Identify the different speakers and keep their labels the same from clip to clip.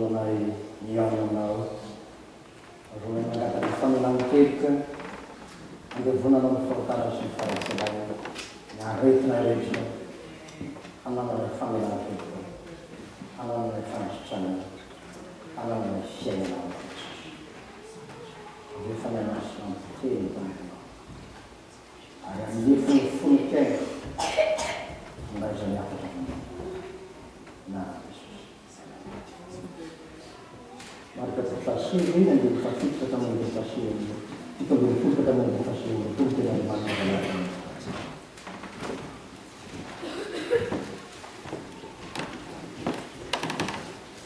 Speaker 1: Ahazoanay mihaona Aminao, ahazoanay mangataka famelan-keloka, handevonanao ny fahotana sy ny faharatsianay, ny aretinay rehetra, hanananay famelan-keloka, hanananay fanasitranana, hanananay fiainana ao amin'i Jesosy. Avy eo Fanahy Masina miteny ny mpanomponao. Ary amin'ny lefiny fon'ny mpihaino, handray izany hafatra avy aminao. Anaran'i Jesosy. Marka toko fahasivy, andininy fahafito ka hatramin'ny andininy fahasivy 17 ka hatramin'ny andininy fahasivy amby 29 ny tenin'Andriamanitra voalazan'ny Antsika.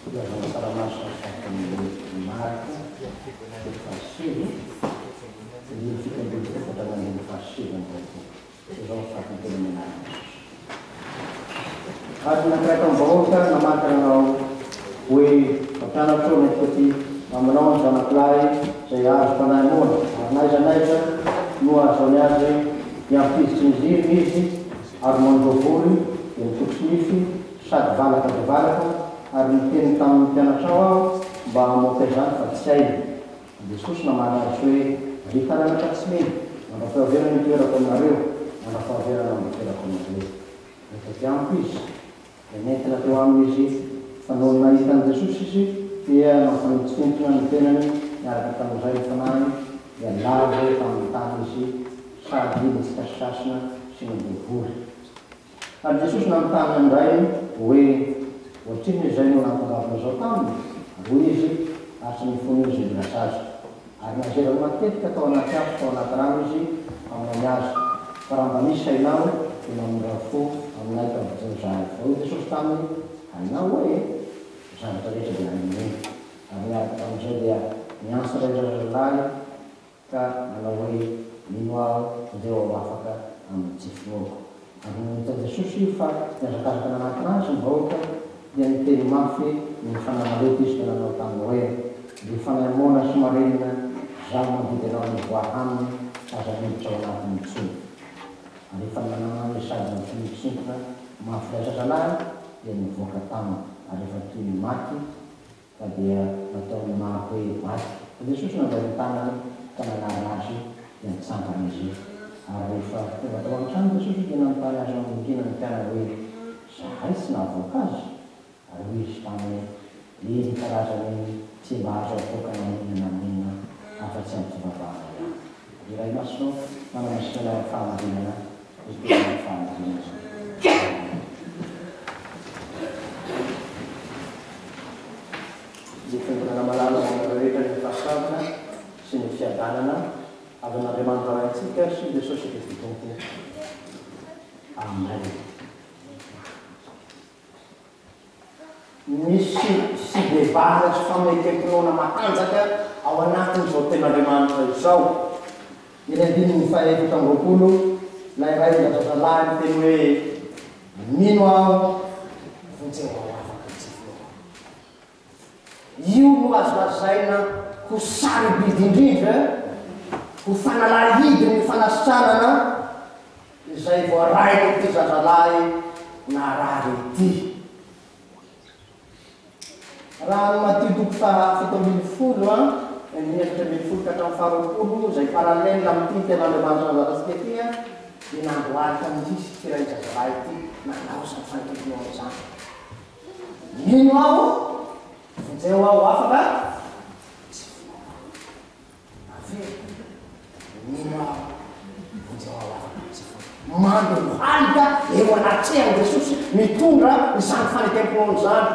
Speaker 1: Filazantsara masina soratan'i Marka, toko fahasivy, andininy 17 ka hatramin'ny andininy fahasivy amby 20. Izao no fahateny amin'ny anaran'i Jesosy. Ary ny anankiray tamin'ny vahoaka namaky nanao hoe, Mpampianatra ô, nentiko aty aminao ny zanako lahy izay azo fanahy moana, ary na aiza na aiza no ahazoany azy dia ampiditry ny ziriny izy, ary mandoa vory, dia mitokotry nify, sady valaka dia valaka, ary niteny tamin'ny mpianatrao aho mba hamoaka izany fa tsy hainy. Jesosy namaly azy hoe, Ry taranaka tsy mino, mandra-pahaverana itoerako aminareo, mandra-pahaverana andokerako aminareo. Rehefa aty amiko izy, dia nentina teo aminy izy, fa nony nahita an'i Jesosy izy, dia nampifanintsintsina ny tenany niaraka tamin'izay ny fanahiny, dia lavo tamin'ny tany izy, sady nitsikasitrasina sy nandoa vory. Ary Jesosy nanontany ny rainy hoe, Ohatrinona izay no nahatongavana izao taminy? Ary hoy izy, Hatry ny fony izy mbola zaza. Ary nazerany matetika tao anaty afo sy tao anaty rano izy hamono azy. Fa raha mba misy hainao, dia mamindrà fo aminay ka vonjeo izahay. Fa hoy Jesosy taminy, Hainao hoe? Ny zavatra rehetra dia hain'ny mino. Ary niaraka tamin'izay dia niantso ilay zazalahy Ka nanao hoe, Mino aho, vonjeo aho afaka amin'ny tsy finoako. Ary nony hitan'i Jesosy fa nihazakazaka nanatona Azy ny vahoaka, dia niteny mafy noho ny fanahy maloto Izy ka nanao taminy hoe, Ry fanahy moana sy marenina, Izaho mandidy anao mivoaha aminy, fa aza miditra ao anatiny intsony. Ary efa nanana ny sady nampitsintotsintona mafy ilay zazalahy, dia nivoaka taminy, ary efa toy ny maty Fa dia nataon'ny maro hoe maty. Fa Jesosy nandray ny tanany ka nanarina azy, dia nitsangana izy. Ary rehefa tonga tao an-trano Jesosy dia nanontany azy mangingina ny mpianany hoe, Izahay tsy nahavoaka azy? Ary hoy Izy taminy, Ireny karazana iny tsy mba azo avoaka na inona na inona afa-tsy amin'ny fivavahana ihany. Ry Ray Masina ô, manamasina anay amin'ny fahamarinana Ny tena fahamarinana. Amen. Ny Fiangonana malala ho anareo rehetra ny fahasoavana sy ny fiadanana avy amin'Andriamanitra Raintsika sy Jesosy Kristy Tompo. Amen. Misy fibebahana sy famekem-pinoana matanjaka ao anatin'izao Tenin'Andriamanitra izao. Eny andininy faha 24, ilay rain-drazazalahy niteny hoe, Mino aho, vonjeo aho afaka ny tsy finoako. Io no azo lazaina ho sarobidy indrindra, ho fanalahidin'ny fanasitranana izay voarain'ity zazalahy narary ity. Raha ny Matio toko faha 17 andininy 14 ka hatramin'ny faha 20 izay parallèle amin'ity tenin'Andriamanitra nazavatsika ity dia nandohalika mihitsy ity rain-jazalahy ity nanao izany fanekem-pinoana izany. Mino aho, vonjeo aho afaka tsy finoako. Averiko, mino aho, vonjeo aho afaka tsy finoako. Mandohalika eo anatrehan'i Jesosy mitondra izany fanekem-pinoana izany.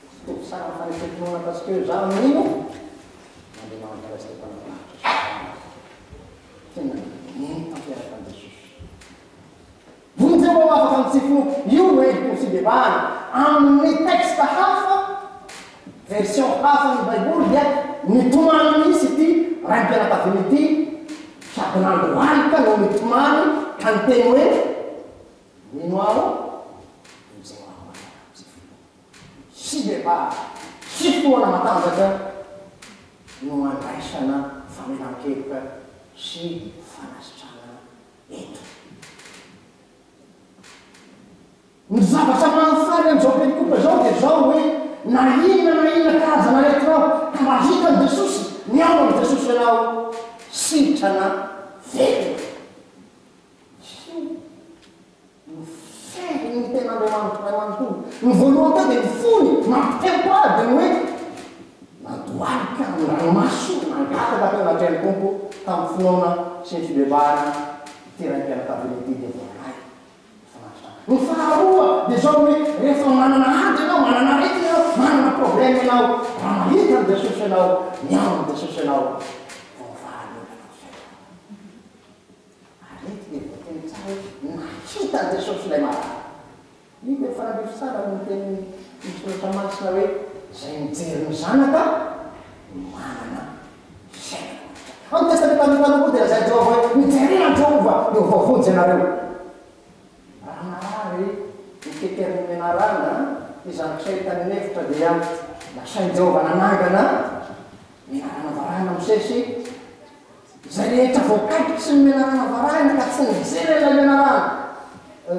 Speaker 1: Tsy mitovy tsara ny fanekem-pinoana ataontsika hoe izaho mino an'Andriamanitra Ray izay Mpanao Lahatra sy Mpamonjy. Tena mino tanteraka an'i Jesosy. Vonjeo aho afaka amin'ny tsy finoako. Io no endriky ny fibebahana. Amin'ny texte hafa, version hafa ny Baiboly dia nitomany mihitsy ity raim-pianakaviana ity sady nandohalika no nitomany ka niteny hoe, Mino aho, vonjeo aho afaka amin'ny tsy finoako. Fibebahana sy finoana matanjaka no andraisana famelan-keloka sy fanasitranana eto. Ny zavatra mahafaly amin'izao perikopa izao dia izao hoe, Na inona na inona karazana aretinao ka mahita an'i Jesosy, mihaona amin'i Jesosy ianao, sitrana, velona. Io no fehin'ny ten'Andriamanitra iray manontolo. Ny voalohany teo dia ny fony, mampitempo ahy dia ny hoe nandohalika ny ranomaso nangataka teo anatrehan'ny Tompo tamin'ny finoana sy ny fibebahana ity raim-pianakaviana ity dia voaray ny fanatitra. Ny faharoa dia izao hoe rehefa manana ady ianao, manana aretina ianao, manana problème ianao, raha mahita an'i Jesosy ianao, mihaona amin'i Jesosy ianao, voavaha ny olanao fiainana. Aretina e, voateny tsara hoe nahita an'i Jesosy ilay marary. Io dia mifanandrify tsara amin'ny tenin'ny Soratra Masina hoe izay mijery ny Zanaka no manana fiainana mandrakizay. Amin'ny Testamenta Taloha koa dia lazain'i Jehovah hoe mijery an'i Jehovah dia ho voavonjy ianareo. Raha narary ny keterin'ny menarana ny zanak'Israely tany an'efitra dia nasain'i Jehovah nanangana menarana varahina Mosesy. Izay rehetra voakaikitry ny menarana varahina ka tsy nijery an'ilay menarana,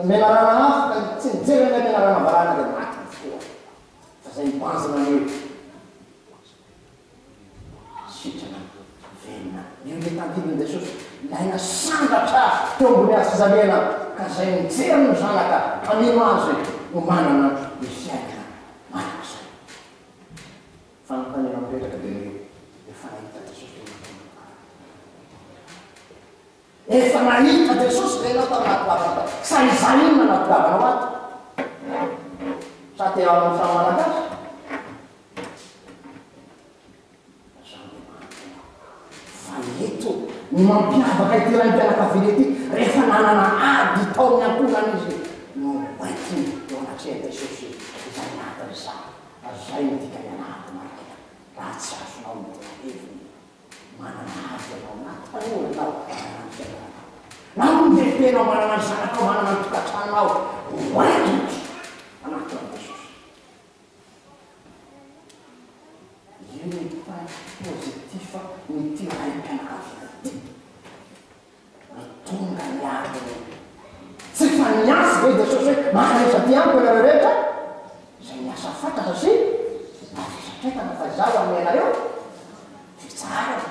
Speaker 1: menarana afo ka tsy nijery an'ilay menarana varahina dia maty avokoa. Fa izay mibanjina an'io sitrana velona. Io ilay tandindon'i Jesosy, ilay nasandratra teo ambony hazo fijaliana ka izay mijery ny Zanaka ka mino Azy no manana ny fiainana mandrakizay. Fanontaniana mipetraka dia ny hoe, efa nahita Jesosy ve ianao tao anaty vavaka? Efa nahita Jesosy ve ianao tao anaty vavaka tao? Sa izaho iny no nahatongavanao ato? Sa te ao amin'ny samy Malagasy? Lasa Andriamanitra ianao. Fa eto, ny mampiavaka ity raim-pianakaviana ity, rehefa nanana ady tao amin'ny ankohonany izy, no hoentiny eo anatrehan'i Jesosy izany adiny izany. Ary izay no dikan'ny alahady maraina, raha tsy azonao ny tena heviny. Manana ady ianao, na tanora ianao, manana ny fianarana, na olon-dehibe ianao, manana ny zanakao, manana ny tokantranonao, hoentiko manatona an'i Jesosy. Io ny point positif n'ity raim-pianakaviana ity. No tonga ny adiny. Tsy efa niantso ve Jesosy hoe mankanesa aty amiko ianareo rehetra izay miasa fatratra sy mavesatra-entana fa izaho hanome anareo fitsaharana.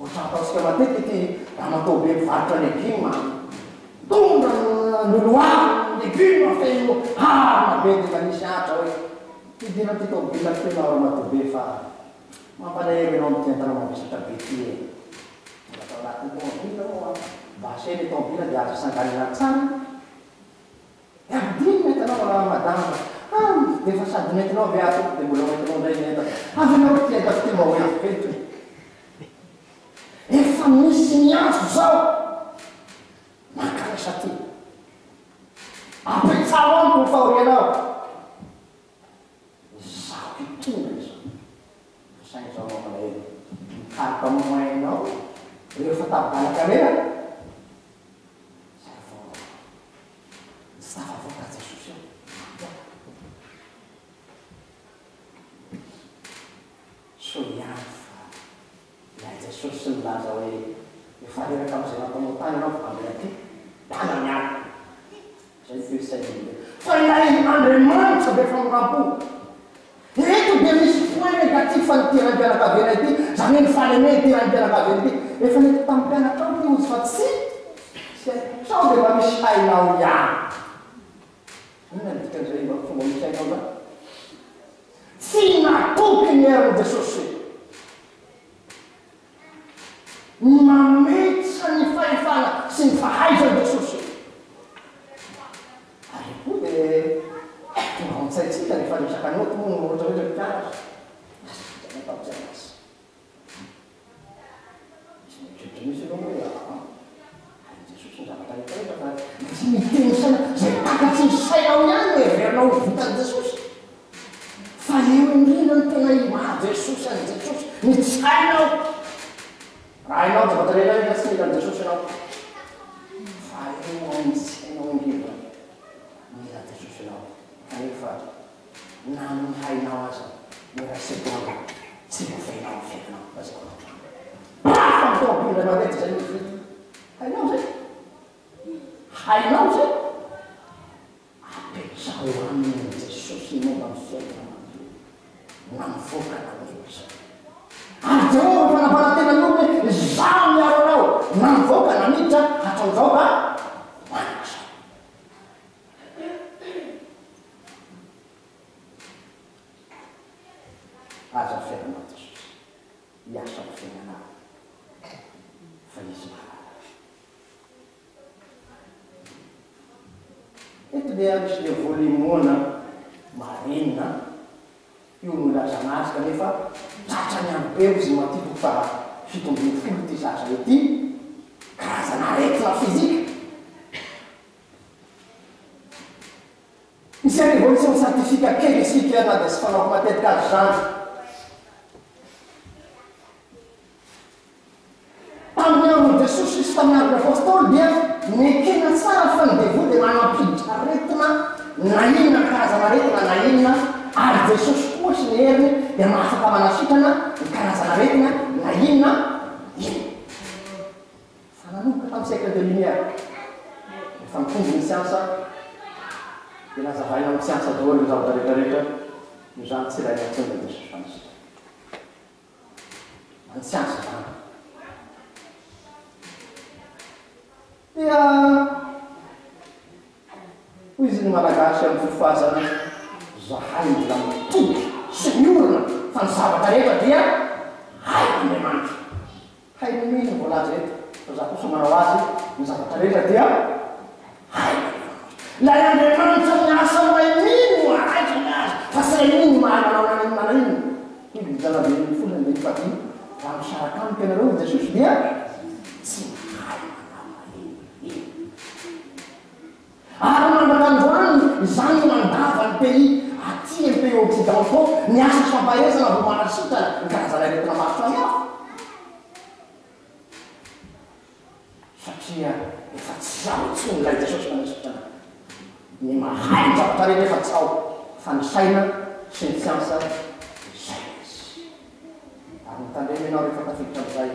Speaker 1: Ohatra ataontsika matetika ity ramatoa be mpivarotra legioma mitondra lolohaviny legioma feno harona be dia mba nisy atra hoe hidina ity tômôbila ity ianao ramatoa be fa Mampalahelo ianao amin'ity entana mavesatra be ity e! Mbola tao anatin'ny tomobile aho an! Mba aseo ilay tomobile dia azo sanganina tsara. Dia ampidino ny entanao ra madama fa ah! Dia efa sady nentinao ve ato dia mbola hoentinao indray ny entana. Avelao ity entako ity mba hoentiko eto e! Efa misy miantso izao! Mankanesa aty! Apetraho amiko ny fahorianao! Izaho hitondra izany. Fa saingy izao mampalahelo. Mikaroka moyen nao rehefa tafibalak'alena zay vao tsy tafavoaka Jesosy eo. Mampiaka. Soa ihany fa Ilay Jesosy nilaza hoe efa reraka amin'izay nataonao tany ianao fa andeha aty tana miala. Izay ny toe-tsain'ny olombelona. Fa ilay Andriamanitra be famindram-po. Eto dia misy point négatif an'ity raim-pianakaviana ity, izany hoe ny fahalemen'ity raim-pianakaviana ity. Efa nentiko tamin'ny mpianatrao ity hozy fa tsy tsy haiko. Sao dia mba misy hainao ihany. Inona no dikan'izay mba fomba misy hainao izany? Tsy natoky ny herin'i Jesosy. Ny mametra ny fahefana sy ny fahaizan'i Jesosy. Ary io koa dia tonga ao an-tsaintsika rehefa resaka naoty moa no ohatra hoe ry mpianatra. Lasa dikany atao tsy lasa. Misy mieritreritra mihitsy aloha hoe aa, hain'i Jesosy ny zavatra rehetra rehetra fa tsy miteny saina, izay takatry ny sainao ihany no heverinao ho vitan'i Jesosy. Fa eo indrindra no tena maha Jesosy an'i Jesosy, ny tsy hainao. Raha hainao ny zavatra rehetra rehetra tsy mila an'i Jesosy ianao. Fa eo amin'ny tsy hainao indrindra mila an'i Jesosy ianao. Kanefa Na ny hainao aza ny iray segondra tsy voafehinao ny fiainanao. Lazaiko anao. Hafa ny tao am-pony indray mandeha dia izay no vita. Hainao izay? Hainao izay? Apetraho aminy Jesosy. momba ny fiainana manjo na mivoaka na miditra. Ary Jehovah efa nampanantena ny olony hoe, Izaho miaro anao na mivoaka na miditra hatramin'izao ka mandrakizay. Aza afenina Jesosy hiasa amin'ny fiainanao fa Izy mahalala. Eto dia misy devoly moana marenina, io no ilazana azy kanefa tratra ny andro be hozy Matio toko faha 17 ity zaza ity, karazana aretina fizika. Misy révolution scientifique kely isika na dia tsy fanaoko matetika aza izany. Tamin'ny andron'i Jesosy sy tamin'ny andron'ny Apostoly dia nekena tsara fa ny devoly dia manampiditra aretina na inona karazana aretina na inona ary Jesosy koa sy ny heriny dia mahafaka manasitrana ny karazana aretina na inona inona. Fa nanomboka tamin'ny siècle des lumières, rehefa nitombo ny siansa dia nazavaina amin'ny siansa daholo ny zavatra rehetra rehetra, noho izany tsy ilaina intsony ilay Jesosy Fanasitranana. Ny siansa izany. Dia hoy izy ny Malagasy amin'ny fifazana, zahay mbola mitoky sy miorina fa ny zavatra rehetra dia hain'Andriamanitra. Hain'i Mino ny voalaza eto, fa za kosa manao azy, ny zavatra rehetra dia hain'Andriamanitra. Ilay Andriamanitra miasa amin'ilay mino no ahaizany azy, fa tsy ilay mino mahay manao na inona na inona. Hoy ny Jaona 15:5, Raha misaraka amiko ianareo, hoy Jesosy, dia tsy mahay manao na inona na inona. Ary mandraka androany, izany no mandava ny pays aty amin'ny pays occidentaux, ny asa fampaherezana vao manasitrana ny karazana aretina maro samihafa. Satria efa tsy ao intsony ilay Jesosy manasitrana. Ny mahay ny zavatra rehetra efa tsy ao, fa ny saina sy ny siansa dia izay izy. Ary mitandrema ianao rehefa tafiditra amin'izay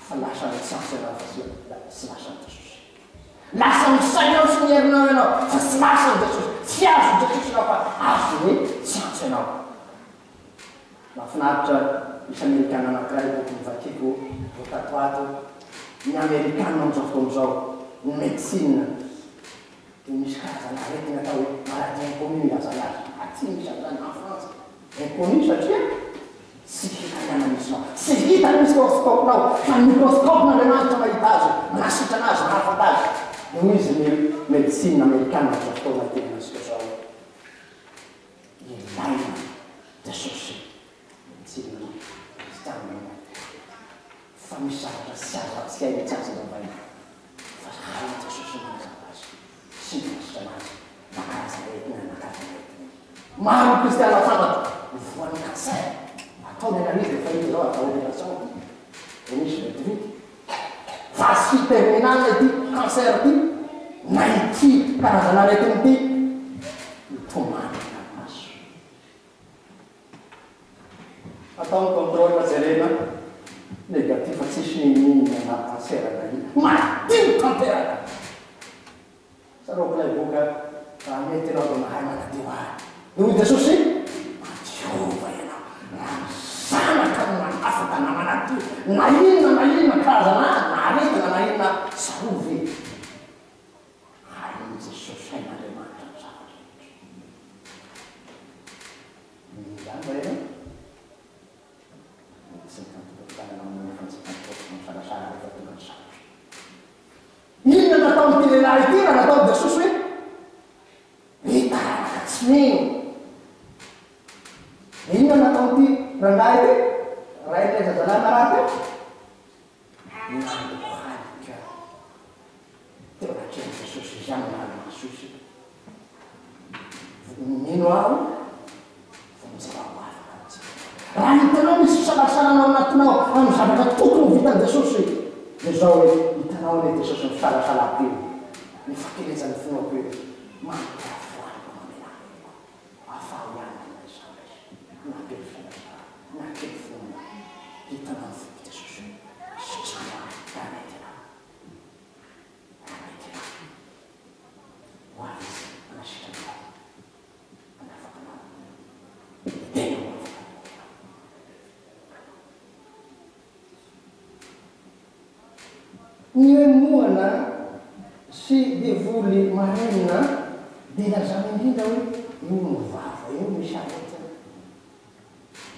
Speaker 1: fa lasa ny siansa ianao fa tsy lasa ny Jesosy. Lasa ny sainao sy ny herinao ianao fa tsy lasa an'i Jesosy. Tsy azon'i Jesosy ianao fa azon'ny tsy antso ianao. Mahafinaritra, misy Amerikana anankiray boky novakiko vao tato ato, ny Amerikana amin'izao fotoana izao, ny médecine dia misy karazana aretina atao hoe maladie inconnue ilazany azy. Aty misy an'izany, en Frantsa. Inconnu satria tsy hita ny analyse-nao, tsy hita ny microscope-nao, fa ny microscope-n'Andriamanitra mahita azy, manasitrana azy, mahafanta azy. Dia hoy izy ny médecine amerikana amin'izao fotoana itenenantsika izao, ilaina Jesosy médecine kristianina fa misy zavatra tsy azo tsy haina tsy azo hazavaina fa hain'i Jesosy ny manazava azy sy ny manasitrana azy na karazana aretina na karazana aretina. Maro ny kristiana fantatro no voan'ny cancer, atao ny analyse dia efa hita izao atao opération ity dia misy vetivety phase terminale ity cancer ity na ity karazana aretina ity mitomany ny ranomaso. Atao ny contrôle jerena négatif tsisy n'inon'inona na cancer na inona, madio tanteraka. Tsaroako ilay boka Raha mety ianao dia mahay manadio ahy. Dia hoy Jesosy, Madiova ianao raha ny Zanaka no manafaka na manadio na inona na inona karazana na aretina na inona tsarovy. Hain'i Jesosy, hain'Andriamanitra ny zavatra rehetra. Mino izany va ianao? Mety tsy mifampitoko-tanana aminao nefa tsy mifampitoko misalasala rehefa tonga ny sarotra. Inona no nataon'ity lehilahy ity raha nataon'i Jesosy hoe, Ry taranaka tsy mino? Dia inona no nataon'ity rangahy ity, rain'ilay zazalahy marary teo? Nandohalika teo anatrehan'i Jesosy izy ihany nanaly-maso izy. Mino aho fa mizara ho afaka antsika. Raha hitanao misy fisalasalana ao anatinao amin'ny zavatra tokony ho vitan'i Jesosy, dia izao hoe, hitanao anie Jesosy ny fisalasalako io, ny fakelezan'ny finoako io, mampirafirafiko mamelà heloka, afaho ihany amin'ilay zandry, na be fisalasalana, na kely finoana, hitanao ny foko Jesosy io, sitrano ahy raha mety ianao. Raha mety ianao. Ho avy izy hanasitrana anao. Hanafaka anao. Ny hoe moana sy devoly marenina dia ilazana indrindra hoe eo amin'ny vava eo misy aretina,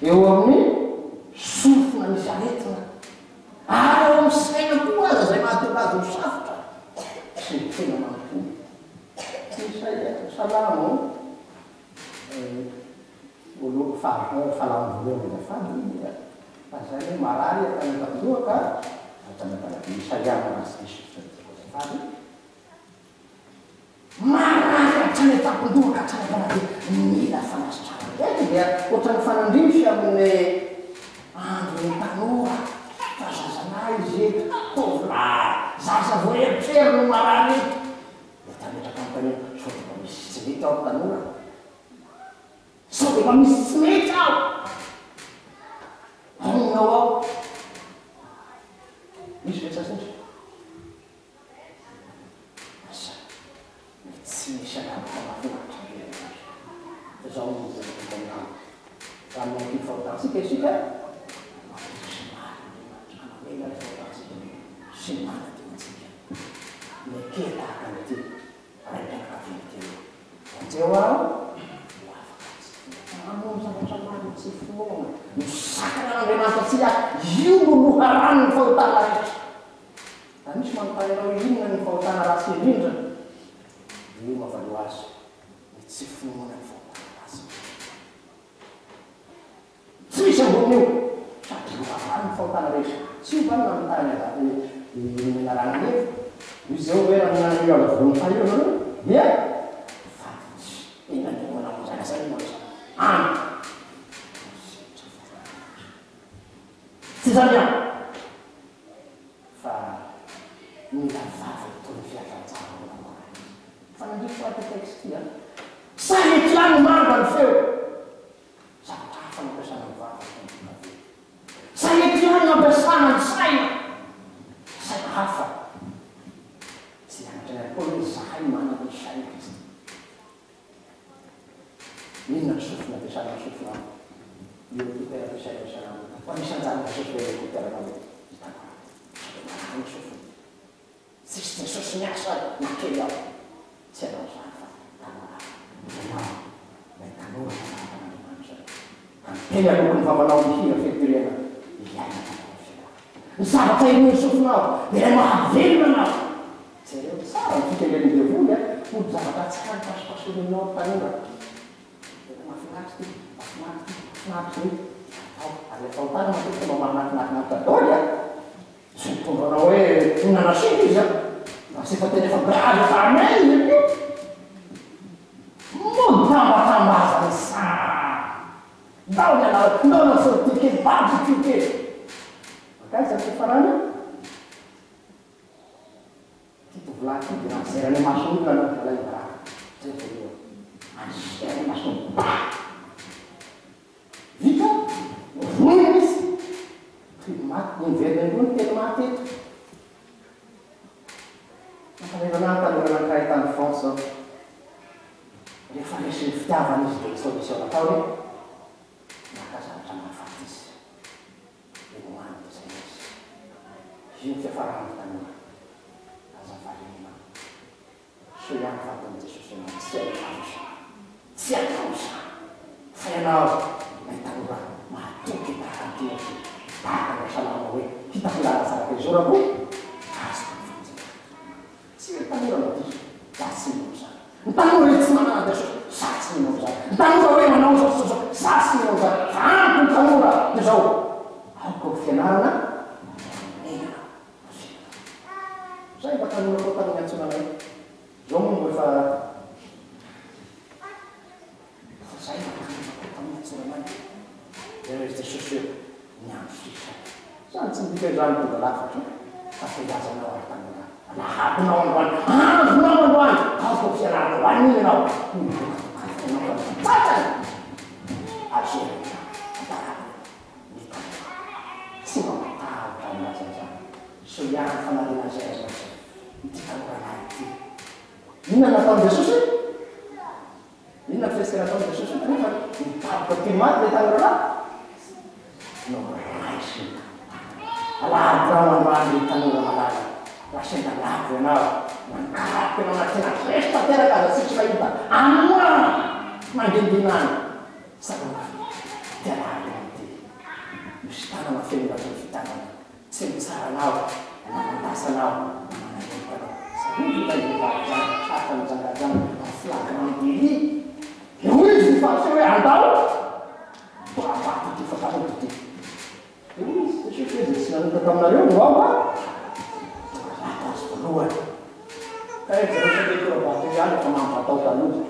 Speaker 1: eo amin'ny sofina misy aretina, ary ao amin'ny saina koa aza izay mahatonga azy ho safotra sy ny tena manontolo. Isaia, Salamo. Voalohany faha fahalany voalohany azafady dia lazainy hoe marary hatrany am-pandoha ka hatrany am-paladia. Isaia raha tsy diso fitadidiako azafady. Marary hatrany an-tampon-doha ka hatrany am-paladia, mila fanasitranana. Eto dia ohatran'ny mifanandrify amin'ny andron'ny tanora fa zazalahy izy eto, tovolahy, zaza vao eritreriny no marary eto. Mety hametraka fanontaniana sao dia mba misy tsy mety ao ry tanora? Sao dia mba misy tsy mety ao aminao ao? Misy ve tsasindry? Asa, mety tsy misy angamba fa mahafinaritra be ilay izy. Fa izao no lazaiko aminao, raha manaiky ny fahotantsika isika, matoky sy marina Andriamanitra ka mamela ny fahotantsika sy manadio antsika. Miaikea tahaka an'ity raim-pianakaviana ity hoe, Vonjeo aho ho afaka amin'ny tsy finoana. Hamono zavatra maro ny tsy finoana. Misakana an'Andriamanitra tsy hiasa. Io no loharanon'ny fahotana rehetra. Raha misy manontany anao hoe inona ny fahotana ratsy indrindra, dia io mavalio azy, ny tsy finoana ny fahotana ratsy indrindra. Tsy misy ambonin'io! Sady loharano ny fahotana rehetra. Tsy io va no namitahany an'i ny menarana an'i Eva? Io izao ve raha mihinana io hazo voan'ny io ianareo dia ho faty izy. Inona no manao an'izany? Asa inona izany? Any! Mieritreritra fahotana rehetra. Tsy izany ihany fa mila vava itony filazantsara mora izy. Fa nandritry ity texte ity an! Sa eto ihany no marina ny feo? Zavatra hafa no ampiasana ny vava eto amin'ny fianakaviana. Sa eto ihany no ampiasana ny saina? Saina hafa. Tsy nianatra ihany koa hoe izahay manana ny saina Kristy. Inona ny sofina ampiasana ny sofina ao? Io écouteur ampiasaina isan'andro io. Fa misy anjaran'i Jesosy ve ilay écouteur nao io? Hitanao. Sao dia marary ny sofina. Tsisy Jesosy miasa na kely ao. Tsy hanao izany fa tanora ianao, ilay tanora manaraka an'Andriamanitra. Ka miteny aloky ny vavanao mihira fetirena hiainana ao amin'ny fiainana. Ny zavatra inoan'ny sofinao dia ilay mahavelona anao. Jereo tsara ny fitendren'ny devoly a, mody zavatra tsy hay pasopasorinao ry tanora. Tena mahafinaritra ity, mahafinaritra ity, mahafinaritra ity. Atao, ary ilay fahotana matetika mba mahanatinaritra daholo a. Tsy mitondra anao hoe nanasiana izy an! Fa tsy efa tena efa grave efa amen izy io! Mody tambatambazana sahy! Ndao ny anareo, ndao ny sortie kely, barbecue kely! Mankaiza ny fiafarany? Ity tovolahy ity dia nazera any imason'olona aloha nalainy baraka, zay ny voalohany, nazera any imason'olona, bah! Vita, novonoina izy. Toy ny maty, niverina indroa ny teny maty eto. Mampalahelo anah ny tanora anankiray tany France zao. Rehefa resin'ny fitiavana izy dia solution nataony, naka zavatra mahafaty izy. Dia nohaniny dia zay izy. Io ny fiafaran'ny tanora. Aza variana. Soa ihany fa ataon'i Jesosy ianao tsy hanao izany. Tsy hanao izany. Fa ianao ilay tanora mahatoky tahaka an'i Timoty, tahaka an'i Rasalama hoe, Hitako lala tsara be zorako, azoko ny famonjena. Tsy hoe tanora no diso, za tsy mino an'izany. Ny tanora hoe tsy manana an'i Jesosy, za tsy mino an'izany. Ny tanora hoe manao izao sy izao, za tsy mino an'izany. Fa amiko ny tanora dia izao, aoka ho fianarana ny anao. Zay mba tanora koa tany niantsoana anay. Zao moa mbo efa fa zay mba tanora koa tany niantsoana anay. Dia hoy Jesosy hoe ny andro sisa. Zany tsy midika izany tonga lafatra fa te hilaza aminao ary tanora. Alahadinao androany, andronao androany, aoka ho fianarana ho an'iny ianao. Hoy ny boky dokafana anao fa ny tratrany azerina ambarabana. Ny tanora. Tsy mba matahotra milaza izany. Soa ihany fa nalina izay aza ity tanora lahy ity. Inona no nataon'i Jesosy? Inona ny fihetsika nataon'i Jesosy rehefa nidaboka toy ny maty ilay tanora lahy? Noraisiny tamin'ny tanany. Alahadinao androany ry tanora malala. Raha sendra lavo ianao, mankato ianao na tena resy tanteraka aza tsy mahita amoahana mangingina any. Tsarovy ity alahady ity. Misy tanana feno lazain'ny fitiavana. Tsy mitsara anao, na mandasa anao, na manameloka anao. Tsarovy ilay vehivavy janga tratra nijangajanga en flagrant délit. Dia hoy izy ny fariseo hoe andao torah-bato ity fa mpanota ity. Dia hoy izy, Jesosy hoe izay tsy nanota taminareo no aho a torah-bato azy voalohany. Ka ry zareo sao dia tora-bato eo ihany efa mamo atao taloha.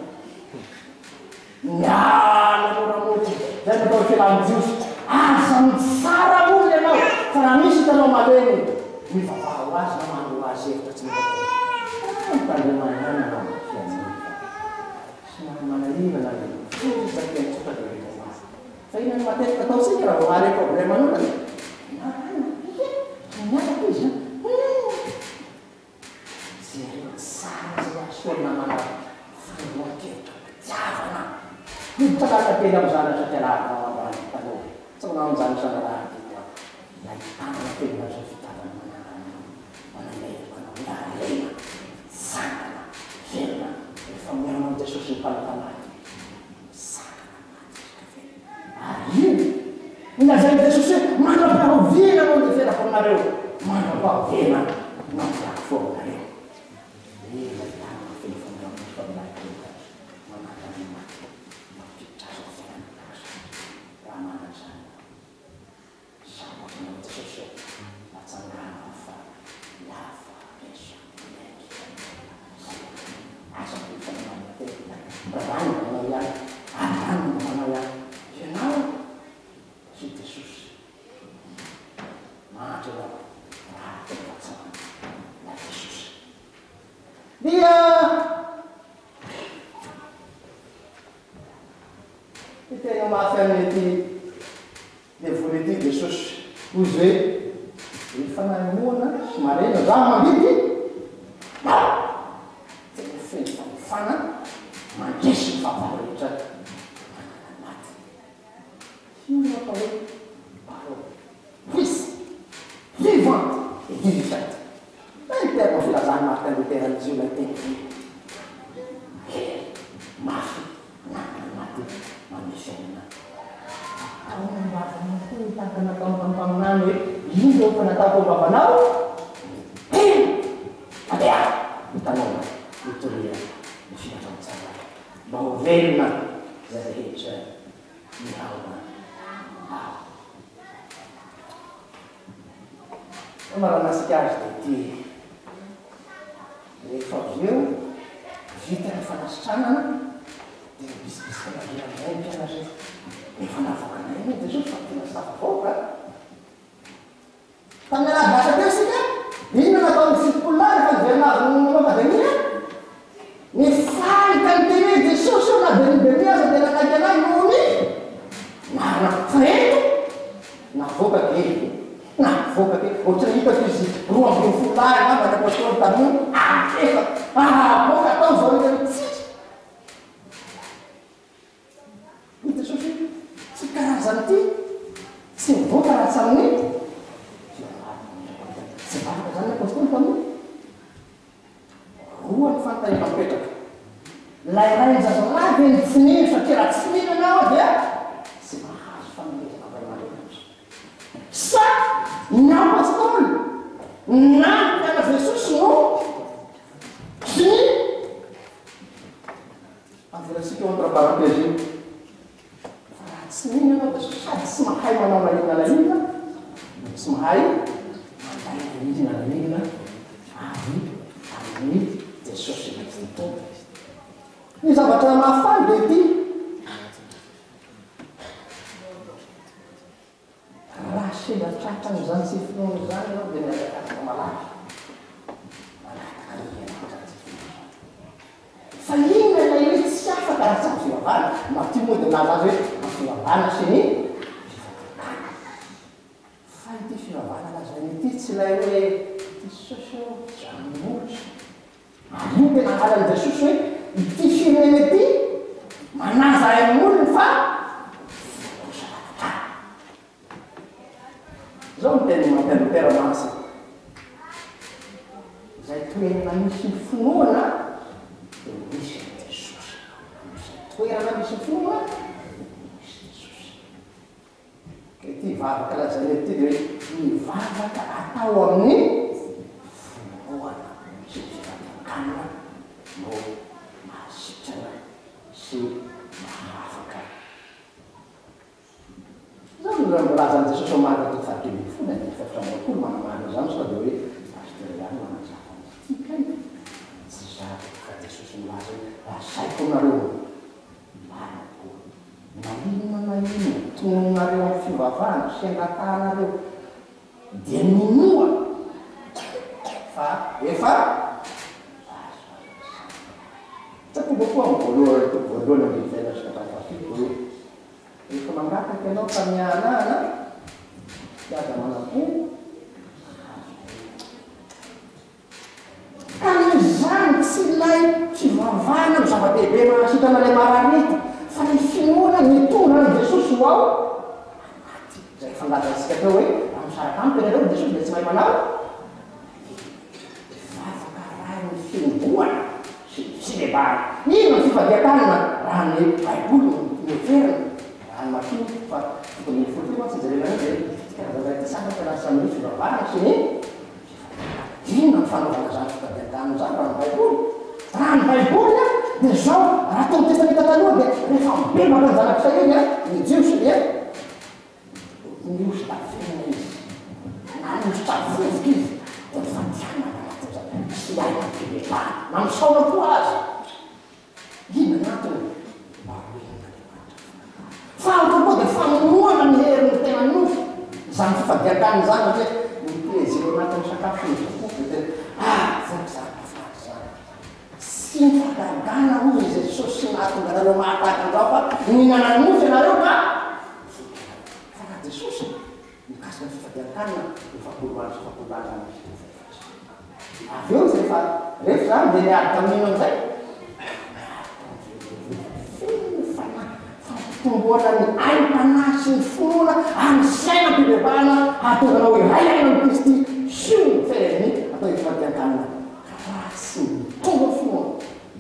Speaker 1: Miala moramora, izay no atao hoe fialan'ny Jiosy. Aza mitsara olona ianao, fa raha misy hitanao malemy, mivavaha ho azy na manoroa azy hevitra tsy mety atao. Ah, mitandrema ihany ianao fihainoana fa somary manahirana ny fomba teny tsotra dia rehefa ho azy. Fa inona no matetika ataontsika raha vao mahare probleman'olona dia marina, ie, miaraka izy an, hum. Jereo tsara izay hahasoa ny namanao. Fanehoan-kevitra am-pitiavana. Miditra lalina kely amin'izany hatraty alahady androany taloha. Tsy manao an'izany isan'alahady eto aho. Ilay tanana feno lazain'ny fitiavana manangana anao, manameloka anao, miarena, mitsangana, velona. Rehefa mihaona amin'i Jesosy ny mpanao fanahy dia mitsangana maty izy ka velona. Ary io no lazain'i Jesosy hoe, Mandra-pahoviana no andeferako aminareo? Mandra-pahoviana no ampiako fo aminareo? Ilay tanana feno famindram-po sy famelan-keloka manangana ny maty, mampiditra azy ao fiainana mandrakizay. Raha manana izany ianao. Sambatra ianao Jesosy ô, natsangano aho fa lava resy mendrika zay aza mbola manao tena rano manao ihany ary rano no manao ihany ianao sy Jesosy mahantra ianao raha tena tsy manana Jesosy dia Hiteny mafy amin'ity devoly ity Jesosy. Hoy Izy hoe, Ry fanahy moana sy marenina, Izaho mandidy anao. Tena feno fahefana mandresy ny fahavalo rehetra manana ny maty. Io no atao hoe parole puissante, vivante et vivifiante. Izay no terme filazan'i Martin Luther an'izy io ilay teny hoe hery mafy miaraka ny maty manome fiainana. Ataony am-bavanao koa ny tahaka nataony tamin'ny mpaminany hoe, Indro efa nataoko am-bavanao ny teny. Mandehana, hitanao mitoria ny filazantsara mba ho velona izay rehetra mihaona ao. Famaranantsika azy dia ity, rehefa avy eo vita ny fanasitranana dia nibisibisika nandrina amin'izay ny mpianatra hoe efa navoakanay anie Jesosy fa tena tsy tafavoaka. Tamin'ny alahady lasa teo isika, inona no nataon'ny 70 lahy rehefa niverina avy namoaka demonia? Nifaly ka niteny hoe Jesosy ô na dia ny demonia aza dia nanaiky anay noho ny marina. Fa eto navoaka kely, navoaka kely, ohatran'ny hitako izy 12 lahy angamba ny apostoly tamin'io, alefa, avoaka tao izao rehetra mitsitsy. Hoy Jesosy hoe, Tsy karazan'ity tsy mivoaka raha tsy amin'ny fianarana. Tsy vavaka izany ny apostoly tamin'io. Roa ny fanontaniana mipetraka. Ilay rain-jazalahy ve no tsy nino satria raha tsy mino ianao dia tsy mahazo fanomezana avy amin'Andriamanitra? Sa ny apostoly na ny mpianatr'i Jesosy no tsy nino? Avelantsika eo entre parenthèse io. Fa raha tsy mino ianao dia sady tsy mahay manao na inona na inona no tsy mahay mandray na inona na inona avy amin'i Jesosy ilay Tompo. Ny zavatra mahafaly dia ity. Raha sendra tratran'izany tsy finoana izany ianao dia mihazakazaka malaky mangataka ny hiaina amin'izany tsy finoana izany. Fa inona ilay hoe tsy afaka raha tsy amin'ny fivavahana? Matio moa dia milaza azy hoe amin'ny fivavahana sy ny fivavahana. Fa ity fivavahana lazaina ity tsy ilay hoe Jesosy ô, izany molotra. Ary io tena halan'i Jesosy hoe ity firenena ity manaza ahy amin'ny olony fa voakosa lavitra ahy. Izao no tenin'i Martin Luther mantsy. Izay toerana misy ny finoana dia misy an'i Jesosy. Izay toerana misy ny finoana dia misy Jesosy. Ka ity vavaka lazaina ity dia hoe ny vavaka atao amin'ny finoana sy ny fivadian-kanina no mahasitrana sy mahafaka. Izany no nilazan'i Jesosy ao Marka toko faha 13 andininy faha 24 manamarina izany sao dia hoe Pasteur ihany manazava an'izy ity kay. Tsy izaho fa Jesosy milaza hoe lazaiko aminareo marina tokoa na inona na inona tononinareo amin'ny fivavahana sy angatahanareo dia minoa fa efa azonareo izany. Tsarovako koa amin'ny voalohany toko voalohany andininy faha efatra sy ka hatramin'ny fahafito hoe Rehefa mangataka ianao ka miahanahana dia aza manam-po hahazo aina. Ka noho izany tsy ilay fivavahana no zava-dehibe mahasitrana ilay marary eto fa ilay finoana mitondra an'i Jesosy ho ao anaty. Izay efa nilazantsika teo hoe raha misaraka amiko ianareo hoy Jesosy dia tsy mahay manao Vavaka arahin'ny fitomboana sy ny fibebahana. Inona ny fifadian-kanina raha ny Baiboly no heverina? Raha ny Matio faha 17 teo mantsy no jerena an'io dia ity karazana ity sasany lasa amin'ny fivavahana sy ny fifadian-kanina. Inona ny fanaovana izany fifadian-kanina izany raha ny Baiboly? Raha ny Baiboly dia izao, raha tao amin'ny Testamenta Taloha dia rehefa mibebaka ny zanak'Israely, ny Jiosy dia Nihosotra velona izy. Na nihosotra vovoka izy dia nifadiana ao anatin'izany. Tsy haiko ny fibebahana. Na misaona koa aza. Inona ny antony? Mba ho henon'Andriamanitra ny fangatahana. Faharoa koa dia famonoana ny herin'ny tena nofo izany fifadian-kanina izany satria ny plaisir ao anatin'ny sakafo sy ny vokoka dia tena ah voky izany mahafinaritra izany. Tsy ny fahagagana hoy i Jesosy no nahatonga anareo mahataka an'izao fa nihinana nofo ianareo ka voky ianareo. Fa raha Jesosy mikasika ny fifadian-kanina 40 andro sy 40 alina no vita ny fahefatra. Avy eo izy rehefa rehefa izany dia niady tamin'inona amin'izay? Niady tamin'ny devoly. Feno ny fanahy, fampitomboana ny aim-panahy sy ny finoana ary ny fiainam-pibebahana hahatonga anao hiray aina amin'i Kristy. Io no fehezin'ny atao hoe fifadian-kanina. Raha tsy mitombo ny finoana,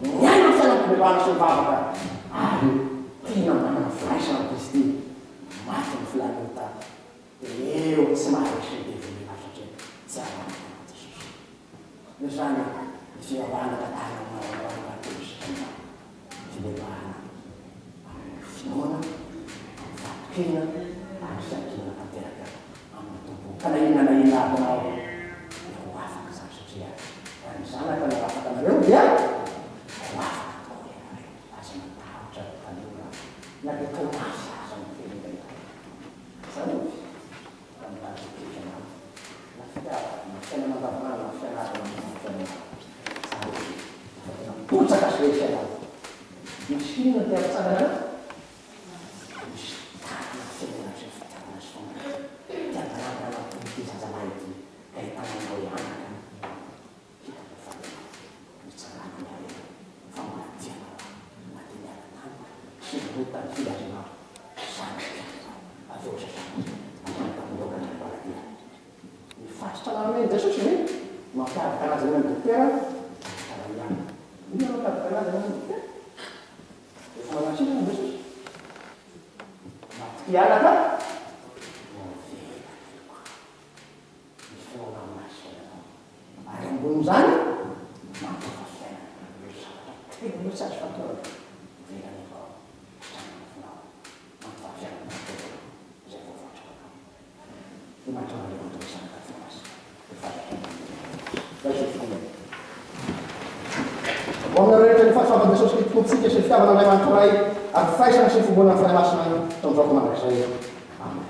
Speaker 1: miaina ny fiainam-pibebahana sy ny vavaka, ary tena manana firaisana amin'i Kristy, maty ny filan'ny ota, dia eo tsy maharesy ny devoly ianao satria tsy arahina an'i Jesosy. Noho izany, ny fivavahana tantarina aminao androany rahateo isika mba fibebahana amin'ny finoana, amin'ny fahatokiana ary fiankinana tanteraka amin'ny Tompo. Ka na inona na inona adinao dia ho afaka izany satria raha ny Zanaka no hanafaka anareo dia ho afaka tokoa ianareo. Aza matahotra ry tanora na dia toa mafy aza ny teny indraindray. Tsarovy fa mitady hitoetra anao na fitiavana na fiainana andavanandro na fianarana na fiainana. Tsarovy fa tena bozaka sy resy ianao. Misy inona te hampitsangana anao? Misy tanana feno sy fitiavana sy famonjena te hanandrana ity zazalahy ity ka hitananao hianaka ny hitako fa tena mitsangana ny harena fa mbola tia anao aho na dia niala tamiko sy nanota ny filazanao zanako ihany ianao avy eo sasako androany tamin'ny laoka ny alim-paladia ny fasitrana nomen'i Jesosy ve mampiavaka anazy any amin'ny dokotera tsara ihany inona mampiavaka anazy any amin'ny dokotera Efa manasitrana Jesosy. Matokia anaka, voavela ny heloka. Ny finoana mahasitrana anao. Ary ambonin'izany, mampitafa fiainana. Ireo zavatra telo ireo tsy azo fatorana. Voavela ny helokao, sitrana ny nofonao, mampitafa fiainana tanteraka izay voavoatra ho anao. Dia mahatonga Andriamanitra ho Zanaka Fanahy Masina. Ho aminareo rehetra ny fahasoavan'i Jesosy Kristy Tompontsika sy ny fitiavan'Andriamanitra Ray ary firaisana sy ny fiombonan'ny Fanahy Masina hatramin'izao ka mandrakizay. Amen.